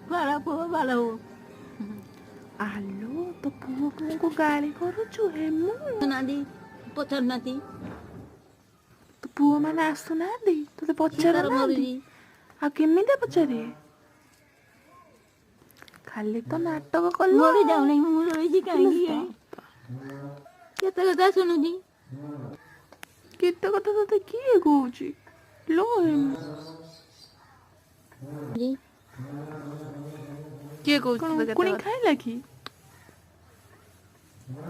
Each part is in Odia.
ଖରାପ ହବ, ଭଲ ହବ। ଆଲୋ, ତୋ ପୁଅ ବୋଉଙ୍କୁ ଗାଳି କରୁଛୁ ହେମୁ? ନାହାନ୍ତି, ପଚାରୁନାହାନ୍ତି। ତୋ ପୁଅ ମାନେ ଆସୁନାହାନ୍ତି, ତୋତେ ସିଏ ତାର ପଚାରୁନାହାନ୍ତି? ମରୁଛି। ଆଉ କେମିତି ପଚାରିବେ? ଖାଲି ତ ନାଟକ କଲ। ମରି ଯାଉନି, ମୁଁ ରହିଛି ଇଲୋ କାହିଁକି? ବାପା, କେତେ କଥା ଶୁଣୁଛି। କେତେ କଥା ତୋତେ କିଏ କହୁଛି ଲୋ ହେମୁ? କିଏ କହୁଛି କଣ ତୋତେ କେତେ ଉକୁଣି କଥା? ଖାଇଲା କି?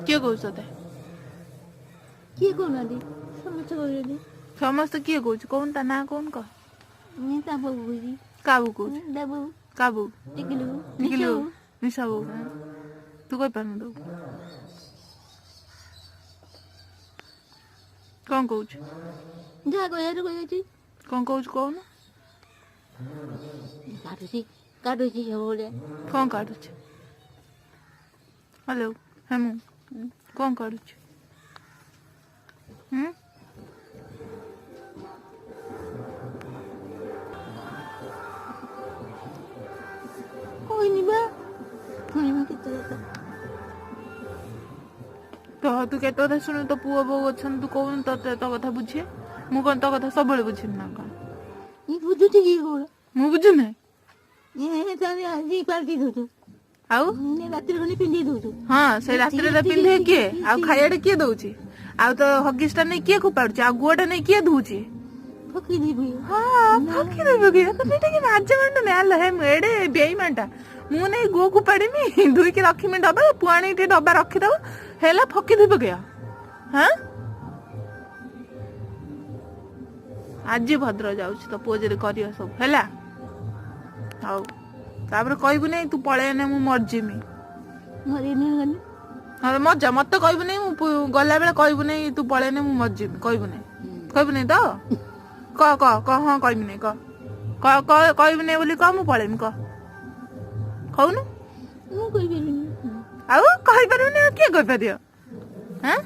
କିଏ କହୁଛି ତୋତେ? କିଏ କହୁନାହାନ୍ତି, ସମସ୍ତେ କହୁଛନ୍ତି। ସମସ୍ତେ କିଏ କହୁଛି କହୁନ, ତା ନାଁ କହୁନ, କହ। ମୁଁ ତା ବୋଉ କହୁଛି। କାହା ବୋଉ କହୁଛି? ତା ବୋଉ। କାହା ବୋଉ? ଟିକିଲୁ। ଟିକିଲୁ ନିଶୁ। ନିଶା ବୋଉ। ତୁ କହିପାରୁନୁ? ତୁ କଣ କହୁଛୁ? ଯାହା କହିବାର କହିଅଛି। କଣ କହୁଛୁ କହୁନୁ? କାଟୁଛି, କାଟୁଛି ସବୁବେଳେ। କଣ କାଟୁଛି? ହ୍ୟାଲୋ ହେମୁ, କଣ କାଟୁଛି? ହୁଁ, କହିନି ବା, ଶୁଣିବି କେତେ କଥା। ତ ତୁ କେତେ କଥା ଶୁଣୁ? ତୋ ପୁଅ ବୋଉ ଅଛନ୍ତି, ତୁ କହୁନୁ, ତତେ ତୋ କଥା ବୁଝିଏ। ମୁଁ କଣ ତୋ କଥା ସବୁବେଳେ ବୁଝିବି ନା କଣ? ଇଏ ବୁଝୁଛି କି କଣ? ମୁଁ ବୁଝୁନାହିଁ। ଆଜି ପାଲଟି ଦଉଛୁ। ଆଉ ରାତିରେ ଗଲେ ପିନ୍ଧେଇ ଦଉଛୁ। ହଁ, ସେ ରାତିରେ ପିନ୍ଧେ କିଏ? ଆଉ ଖାଇବାଟା କିଏ ଦଉଛି? ଆଉ ତ ହଗିସ୍ ଟା ନେଇ କିଏ ଖୋପାଡୁଛି? ଆଉ ଗୁଆଟା ନେଇ କିଏ ଧୋଉଛି? ଫକି ଦେବି। ହଁ, ଫକି ଦେବୁ କି? ତତେ ଟିକେ ଲାଜ ମାଣ୍ଡୁନି? ଆଲୋ ହେ, ଏଡେ ବେଇମାନଟା। ମୁଁ ନେଇ ଗୁଅ ଫୋପାଡିମି, ଧୋଇକି ରଖିମି ଡବା, ପୁଅ ଆଣିକି ଟିକେ ଡବା ରଖିଦବ ହେଲା, ଫକି ଧୋଇ ପକେଇବ। ହଁ, ଆଜି ଭଦ୍ର ଯାଉଛି ତୋ ପୁଅ ଯଦି କରିବ ସବୁ ହେଲା। ହଉ, ତାପରେ କହିବୁ ନାଇଁ ତୁ ପଳେଇ, ମୁଁ ମରିଯିମି। ମରିନି ଗଲି। ହଁ, ମଜା। ମତେ କହିବୁ ନାଇଁ, ମୁଁ ଗଲାବେଳେ କହିବୁ ନାଇଁ ତୁ ପଳେଇନେ ମୁଁ ମରିଯିମି। କହିବୁ ନାଇଁ? କହିବୁ ନାଇଁ ତ? କହ, କହ, କହ। ହଁ, କହିବି ନାଇଁ, କହ, କହ। କହିବୁ ନାଇଁ ବୋଲି କହ, ମୁଁ ପଳେଇମି, କହ। କହୁନୁ। ମୁଁ କହିପାରିବିନି। ଆଉ କହିପାରିବୁନି? ଆଉ କିଏ କହିପାରିବ? ହଁ।